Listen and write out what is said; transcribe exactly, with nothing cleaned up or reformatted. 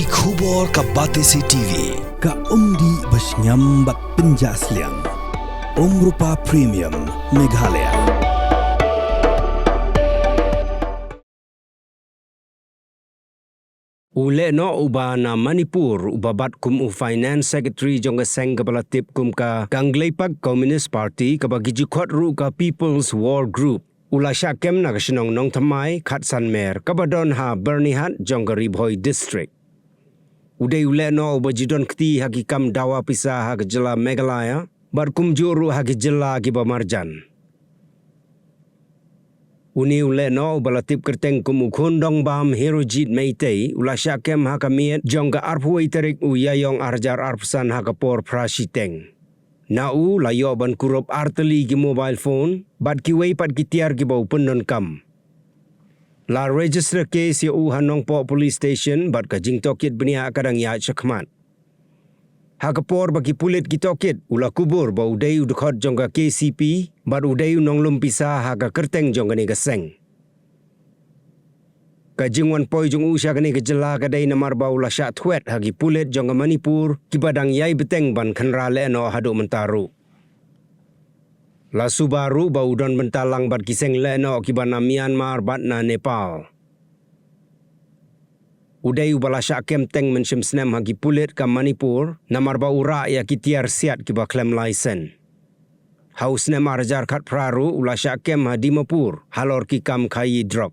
Khubor ka Batesi T V, ka umdih ba shngiam bad pynjah sliang. Umrupa Premium, Meghalaya. U Lehnoh uba na Manipur uba bat kum u Finance Secretary jong ka seng kaba la tip kum ka Kangleipak Communist Party kaba ki ju khot ruh ka People's War Group, u la shah kem na ka shnong Nongthymmai, Khatsanmer, kaba don ha Byrnihat jong ka Ri Bhoi District. U dei u Lehnoh uba ju don kti ha ki kam dawa pisa ha ka jylla Meghalaya bad kumjuh ruh ha ki jylla kiba marjan. Une u Lehnoh uba la tip kyrteng kum u Khundongbam Herojit Meitei u la shah kem ha ka miet jong ka arphew wei tarik u Ïaïong arhajar arphew san ha ka por phra shiteng. Na u la ïoh ban kurup ar tylli ki mobile phone bad kiwei pat ki tiar kiba u pyndonkam. La register case ïa u ha Nongpoh Police Station bad ka jingtohkit bniah ka dang ïaid shakhmat. Ha ka por ba ki pulit ki tohkit, u la kubur ba u dei u dkhot jong ka K C P bad u dei u nonglum pisa ha ka kyrteng jong kane ka seng. Ka jingwan poi jong u sha kane ka jylla ka dei namar ba u la shah thwet ha ki pulit jong ka Manipur kiba dang ïai bteng ban khynra Lehnoh haduh mynta ruh. La suba ruh ba u don bynta lang bad ki seng Lehnoh kiba na Myanmar bad na Nepal. U dei uba la shah kem teng mynshem snem ha ki pulit ka Manipur namar ba u rah ïa ki tiar siat kiba khlem laisen. Ha u snem arhajar khatphra ruh u la shah kem ha Dimapur halor ki kam khaïi drok.